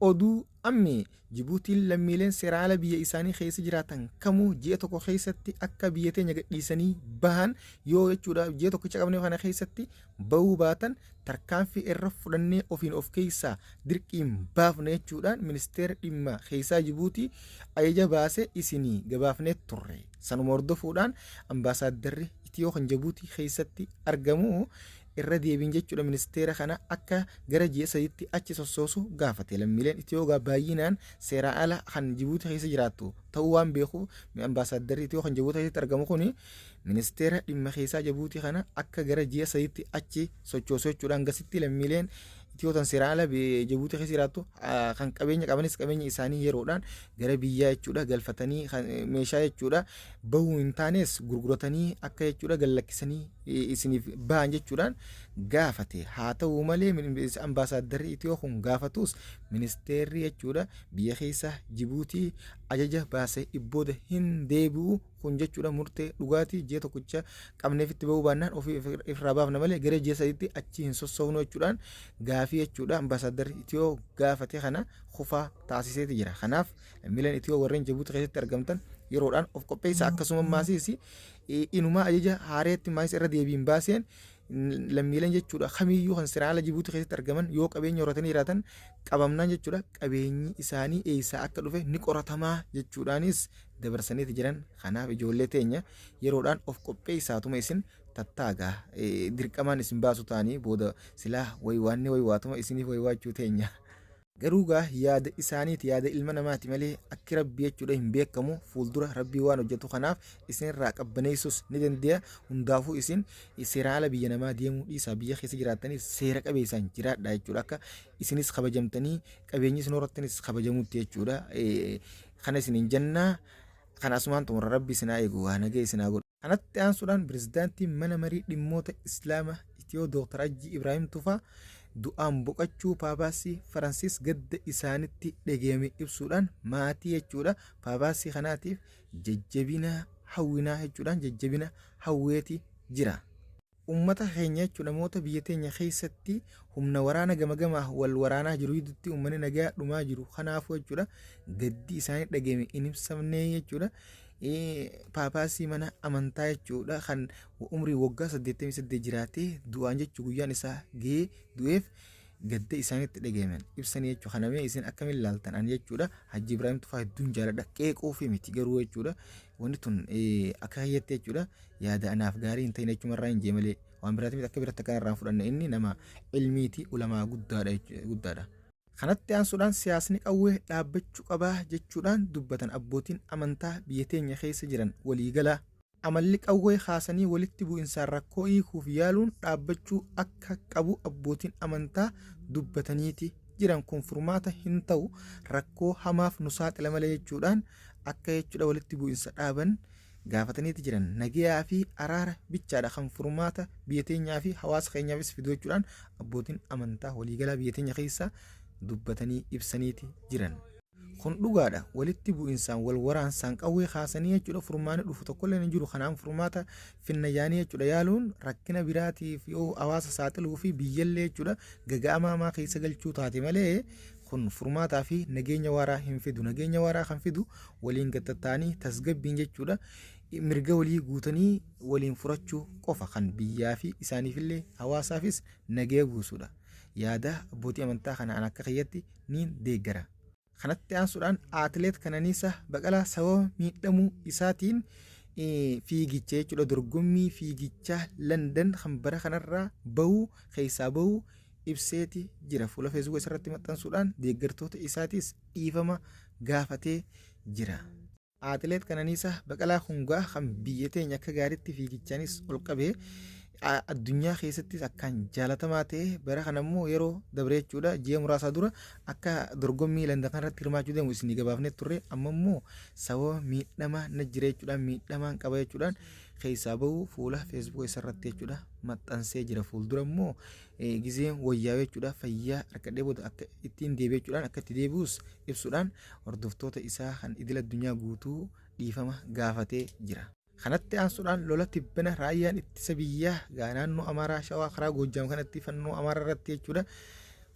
Oduu Ammee, Jibuutiin lammiileen seeraan ala biyya isaanii keessa jiraatan kamuu ji'a tokko keessatti akka biyya teenya gadhiisanii bahan yoo jechuudha ji'a tokkicha qabnee kana keessatti bahuu baatan tarkaanfii irra fudhannee ofiin of keessaa dirqiin baafna jechuudhaan ministeera dhimma keessaa Jibuutii ajaja baase isinii gabaafnee turre. Sanuma hordofuudhaan ambaasaaddarri Itiyoo kan Jabuutii keessatti argamu irra deebiin jechuudha ministeera kana akka gara ji'a sadiitti achi sossoosu gaafate. Lammiileen Itiyoogaa baay'inaan seeraan ala kan Jibuutii keessa jiraattu ta'uu waan beekuuf ambaasaaddarri Itiyoo kan Jibuutii keessatti argamu kuni ministeera dhimma keessaa Jibuutii kana akka gara ji'a sadiitti achi sochoosu jechuudha. Hangasitti lammiileen Itiyoo tan seeraan ala Jibuutii keessa jiraattu kan qabeenya qabanis qabeenya isaanii yeroodhaan gara biyyaa jechuudha galfatanii meeshaa jechuudha bahuu hin taanes gurguratanii akka jechuudha gad lakkisanii isiniif bahan jechuudhaan gaafate. Haa ta'u malee ambaasaaddarri Itiyoo kun gaafatus ministeerri jechuudha biyya keessa Jibuutii ajaja baase ibbooda hin deebi'u kun jechuudha murtee dhugaatii ji'a tokkicha qabneefitti bahuu baannaan ofii irraa baafna malee gara ji'a sadiitti achi hin sossoofnu jechuudhaan gaafii jechuudha ambaasaaddarri Itiyoo gaafate kana kufaa taasiseeti jira. Kanaaf lammiileen Itiyoo warreen Jibuutii keessatti argamtan yeroodhaan of qopheessa akkasuma maasiis inumaa ajaja haareetti maayis irra deebiin baaseen lammiileen jechuudha kamiyyuu kan seeraan ala Jibuutii keessatti argaman yoo qabeenya horatanii jiraatan qabamnaan jechuudha qabeenyi isaanii eessaa akka dhufe ni qoratamaa jechuudhaanis dabarsaniiti jiran. Kanaaf ijoollee teenya yeroodhaan of qopheessaatuma isin tattaagaa dirqamaan isin baasu ta'anii booda silaa waywaanni waywaatuma isiniif waywaachuu teenya. Garuu gaa yaada isaaniiti yaada ilma namaati malee akki rabbii jechuudha hin beekamu fuuldura rabbii waan hojjetu kanaaf isinirraa qabbaneessus ni dande'a hundaafuu isin seeraan ala biyya namaa deemuu dhiisaa biyya keessa jiraattanii seera qabeessaan jiraadha jechuudha akka isinis kabajamtanii qabeenyi isin horattanis kabajamutti jechuudha kana isiniin jennaa kana asumaan xumura rabbi isin haa eegu waa nagee isin haa godhu. Kanatti aansuudhaan Pirezidaantiin Mana Marii Dhimmoota Islaama Itiyoo Dooktar Hajjii Ibraahim Tufaa du'aan boqachuu Paapaasii Faransiis gadda isaanitti dhagayame ibsuudhaan maatii jechuudha Paapaasii kanaatiif jajjabina hawwinaa jechuudhaan jajjabina hawweeti jira. Ummata keenya jechuun namoota biyya teenya keessatti humna waraana gama gamaa wal waraanaa jiru gidduutti ummanni nagaa dhumaa jiru kanaafuu jechuudha gaddi isaanii dhagahame hin ibsamne jechuudha. Paapaasii mana amantaa jechuudha kan umrii waggaa 88 jiraatee du'aan jechuu guyyaan isaa gahee du'eef gadda isaanitti dhagahaman ibsanii jechuudha. Kana mee isin akkamiin ilaaltan ani jechuudha Hajji Ibraahim Tufaa hedduun jaaladha qeequufi miti garuu jechuudha wanni tun akka kiyyatti jechuudha yaada anaaf gaarii hin ta'in jechuun irraa hin jee malee waan biraati miti akka biratti akkana irraa hin fudhanne inni nama ilmiiti ulamaa guddaadha guddaadha. Kanatti aansuudhaan siyaasni qawwee dhaabbachuu qabaa jechuudhaan dubbatan abbootiin amantaa biyya teenya keessa jiran waliigalaa. Amalli qawwee kaasanii walitti bu'insaan rakkoo hiikuuf yaaluun dhaabbachuu akka qabu abbootiin amantaa dubbataniiti jiran kun furmaata hin ta'u rakkoo hamaaf nu saaxila malee jechuudhaan akka jechuudha walitti bu'insa dhaaban gaafataniiti jiran nagayaa fi araara bichaadha kan furmaata biyya teenyaa fi hawaasa keenyaafis fidu jechuudhaan abbootiin amantaa waliigalaa biyya teenya keessaa dubbatanii ibsaniiti jiran. Kun dhugaadha. Walitti bu'insaan, wal waraansaan qawwee kaasanii jechuudha furmaanni dhufu tokkolleen hin jiru. Kanaan furmaata finna jaanii jechuudha yaaluun rakkina biraatiif yoo hawaasa saaxiluu fi biyyallee jechuudha gaga'ama hamaa keessa galchuu taate malee kun furmaataa fi nageenya waaraa hin fidu. Nageenya waaraa kan fidu waliin gad tatta'anii tasgabbiin jechuudha mirga walii guutanii waliin furachuu qofa kan biyyaa fi isaaniifillee hawaasaafis nagaya buusudha. Yaada abbootii amantaa kana an akka kiyyatti niin deeggara. Kanatti aansuudhaan Atileet Kananiisaa Baqalaa sababa miidhamuu isaatiin fiigicha jechuudha dorgommii fiigichaa Landan kan bara kanarraa bahuu keessaa bahuu ibseeti jira. Fuula feesbuuka isarratti maxxansuudhaan deeggartoota isaatis dhiifama gaafatee jira. Atileet Qananiisaa Baqalaa Hungaa kan biyya teenya akka gaariitti fiigichaanis ol qabee addunyaa keessattis akkaan jaalatamaa ta'e bara kana immoo yeroo dabre jechuudha ji'a muraasaa dura akka dorgommii Landan kanarratti hirmaachuu deemu isinii gabaafnee turre amma immoo sababa miidhamaa na jira jechuudhaan miidhamaan qaba jechuudhaan keessaa bahuu fuula feesbuuka isarratti jechuudha maxxansee jira fuuldura immoo gizeen wayyaa'u jechuudha fayyaa harkadhee booda akka ittiin deebi'e jechuudhaan akka itti deebi'us ibsuudhaan hordoftoota isaa kan idil addunyaa guutuu dhiifama gaafatee jira. Kanatti aansuudhaan lola tibbana raayyaan ittisa biyyaa gaa naannoo Amaaraa Shawaa karaa Goojjaam kanatti fannoo Amaaraa irratti jechuudha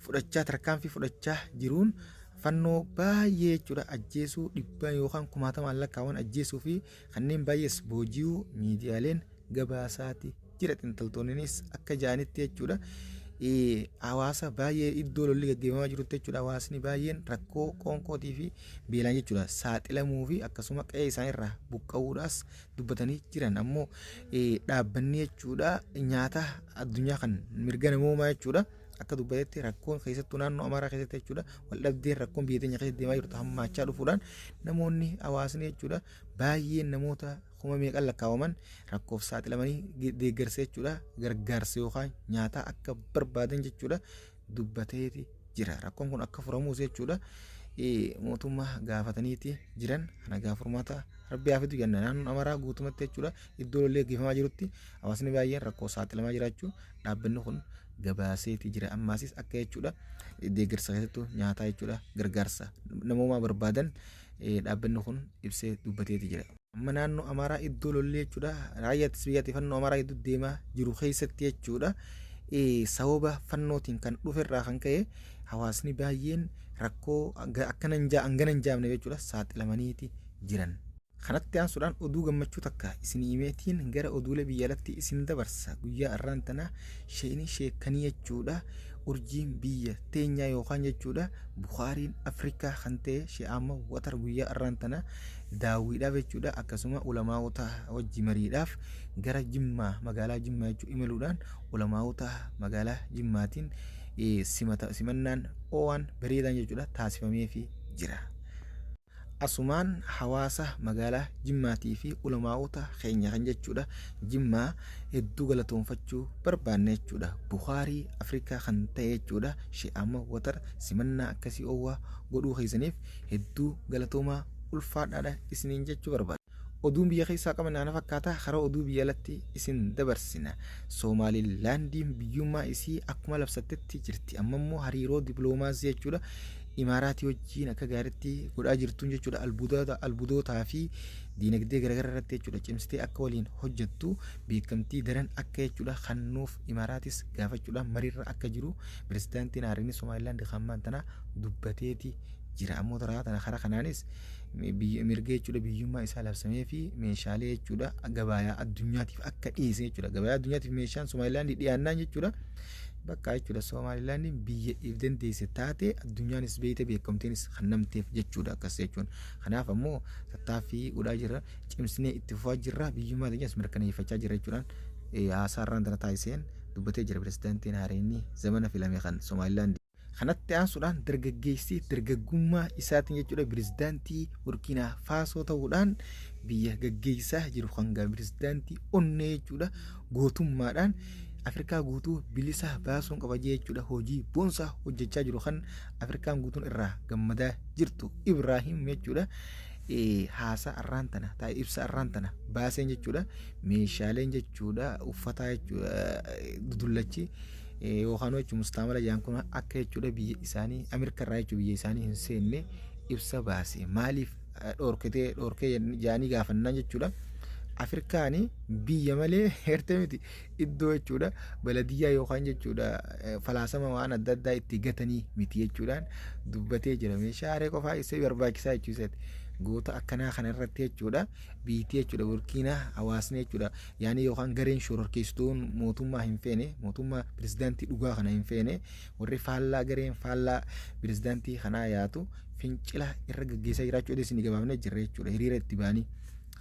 fudhachaa tarkaanfii fudhachaa jiruun Fannoo baay'ee jechuudha ajjeesuu dhibbaan yookaan kumaatamaan lakkaa'aman ajjeesuu fi kanneen baay'ees booji'uu miidiyaaleen gabaasaati jira. Xinxaltoonninis akka ja'anitti jechuudha hawaasa baay'ee iddoo lolli gaggeeffamaa jirutti jechuudha hawaasni baay'een rakkoo qoonqootii fi beelaan jechuudha saaxilamuu fi akkasuma qe'ee isaaniirraa buqqa'uudhaas dubbatanii jiran. Ammoo dhaabbanni jechuudha nyaata addunyaa kan mirga namoomaa jechuudha akka dubbatetti rakkoon keessattuu naannoo Amaaraa keessatti jechuudha waldhabdeen rakkoon biyya teenya keessatti deemaa jirtu hammaachaa dhufuudhaan namoonni hawaasni jechuudha baay'een namoota kuma meeqan lakkaawaman rakkoof saaxilamanii deeggarsa jechuudha gargaarsa yookaan nyaataa akka barbaadan jechuudha dubbateeti jira. Rakkoon kun akka furamuus jechuudha mootummaa gaafataniiti jiran. Kana gaa furmaata rabbi haa fidu jenna. Naannoon Amaaraa guutumatti jechuudha iddoo lolli gaggeeffamaa jirutti hawaasni baay'een rakkoo saaxilamaa jiraachuu dhaabbanni kun gabaaseeti jira. Ammaasis akka jechuudha deeggarsa keessattuu nyaataa jechuudha gargaarsa namoomaa barbaadan dhaabbanni kun ibsee dubbateeti jira. Amma naannoo Amaaraa iddoo lolli jechuudha raayyaa ittisa biyyaatii fannoo Amaaraa gidduu deemaa jiru keessatti jechuudha sababa fannootiin kan dhufe irraa kan ka'e hawaasni baay'een rakkoo akkana hangana hin jaamne jechuudha saaxilamaniiti jiran. Kanatti aansuudhaan oduu gammachuu takka isin himeetiin gara oduulee biyya alatti isin dabarsa. Guyyaa arraan tana sheeyni sheekkanii jechuudha urjiin biyya teenyaa yookaan jechuudha Bukhaariin Afrikaa kan ta'e Sheeh Ahmad Watar guyyaa arraan tana daawwiidhaaf jechuudha akkasuma ulamaa'ota wajji mariidhaaf gara Jimmaa magaalaa Jimmaa jechuu imaluudhaan ulamaa'ota magaalaa Jimmaatiin simata simannaan oo'aan bareedaan jechuudha taasifameefii jira. Asumaan hawaasa magaalaa Jimmaatii fi ulamaa'ota keenya kan jechuudha Jimmaa hedduu galatoomfachuu barbaanna jechuudha. Bukhaarii Afrikaa kan ta'e jechuudha Sheikh Ahmad Watar simannaa akkasii oowwaa godhuu keessaniif hedduu galatoomaa ulfaadhaadha isiniin jechuu barbaada. Oduun biyya keessaa qabanne kana fakkaata karaa oduu biyya alatti isin dabarsina. Soomaalilaandiin biyyummaa isii akkuma labsattetti jirti. Amma immoo hariiroo diploomaasii jechuudha Imaaraatii wajjiin akka gaariitti godhaa jirtuun jechuudha albuudota albudootaa fi diinagdee garaagaraa irratti jechuudha cimsitee akka waliin hojjettu beekamtii daran akka jechuudha kannuuf Imaaraatis gaafachuudhaan mariirra akka jiru pirezidaantiin haaraan Somaalilaand kan ammaan tana dubbateeti jira. Ammoo taraa tana karaa kanaanis mirga jechuudha biyyummaa isaa labsamee fi meeshaalee jechuudha gabaayaa addunyaatiif akka dhiyeesse jechuudha. Gabaayaa addunyaatiif meeshaan Somaalilaand dhiyaannaan jechuudha bakka jechuudha Somaalilaandiin biyya if dandeesse taate addunyaanis beeyte beekamtiinis kennamteef jechuudha akkas jechuun. Kanaaf ammoo tattaaffii godhaa jirra, cimsinee itti fufaa jirra, biyyummaa teenyas mirkaneeffachaa jirra jechuudhaan haasaa irraan tana taasiseen dubbatee jira pirezidaantiin haareenni zamana filame kan Somaalilaand. Kanatti aansuudhaan dargaggeessi dargaggummaa isaatiin jechuudha pirezidaantii Burkiinaa Faasoo ta'uudhaan biyya gaggeessaa jiru kan pirezidaantii onnee jechuudha gootummaadhaan Afrikaa guutuu bilisa baasuun qaba jechuudha hojii boonsaa hojjechaa jiru kan Afrikaan guutuun irraa gammadaa jirtu Ibraahim jechuudha. Haasaa arraan tana taa'e ibsa arraan tana baaseen jechuudha meeshaaleen jechuudha uffataa jechuudha dudullachi yookaan jechuun mustaamala jaan kun akka jechuudha biyya isaanii Ameerikaa irraa jechuudha biyya isaanii hin seenne ibsa baase maaliif dhorkitee dhorkee jaanii gaafannaan jechuudha. Afrikaani biyya malee heerte miti iddoo jechuudha baladiyyaa yookaan jechuudha falaasama waan adda addaa itti gatanii miti jechuudhaan dubbatee jira. Meeshaa haree qofaa isa barbaachisaa jechuu isaati. Goota akkanaa kana irratti jechuudha biitii jechuudha Burkiinaa hawaasni jechuudha yaani yookaan gareen shororkeessituun mootummaa hin feene mootummaa pirezidaantii dhugaa kana hin feene warri faallaa gareen faallaa pirezidaantii kanaa yaatu fincila irra gaggeessaa jiraachuu odeessi ni gabaafnee jirra jechuudha hiriira itti ba'anii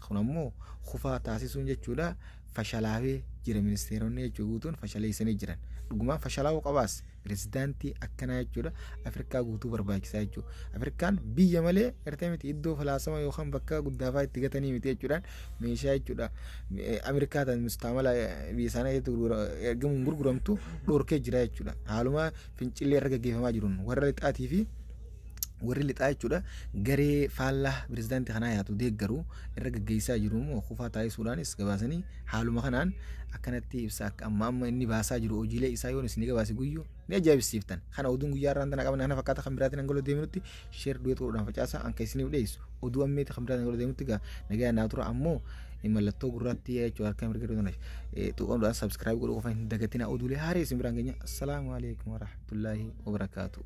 kun ammoo kufaa taasisuun jechuudha fashalaawee jira ministeeronni jechuu guutuun fashaleessanii jiran dhugumaan fashalaa'uu qabaas pirezidaantii akkanaa jechuudha Afrikaa guutuu barbaachisaa jechuudha. Afrikaan biyya malee gartee miti iddoo falaasama yookaan bakka guddaafaa itti gatanii miti jechuudhaan meeshaa jechuudha Ameerikaa tan mustaamala biyya isaanii keessatti ergamuun gurguramtu dhorkee jira jechuudha. Haaluma fincillee irra gaggeeffamaa jiruun warra lixaatii fi warri lixaa jechuudha garee faallaa pirezidaantii kanaa yaatu deeggaru irra gaggeessaa jiru immoo kufaa taasisuudhaanis gabaasanii haaluma kanaan akkanatti ibsa akka amma amma inni baasaa jiru hojiilee isaa yoon isin gabaase guyyuu ni ajaa'ibsiiftan. Kana oduun guyyaa irraan tana qaban kana fakkaata kan biraatiin hanga deemnutti share duet godhuudhaan facaasa anka isiniif dhiyeessu oduu ammeeti kan biraatiin hanga deemnutti gaa nagaa naa tura ammoo mallattoo gurraatti jechuudha harka mirga godhuudhaan tuquudhaan subscribe godhuu qofa hin dagatina oduulee haaraa isin biraan geenya. Assalaamu alaikum warahmatullaahi wabarakaatuh.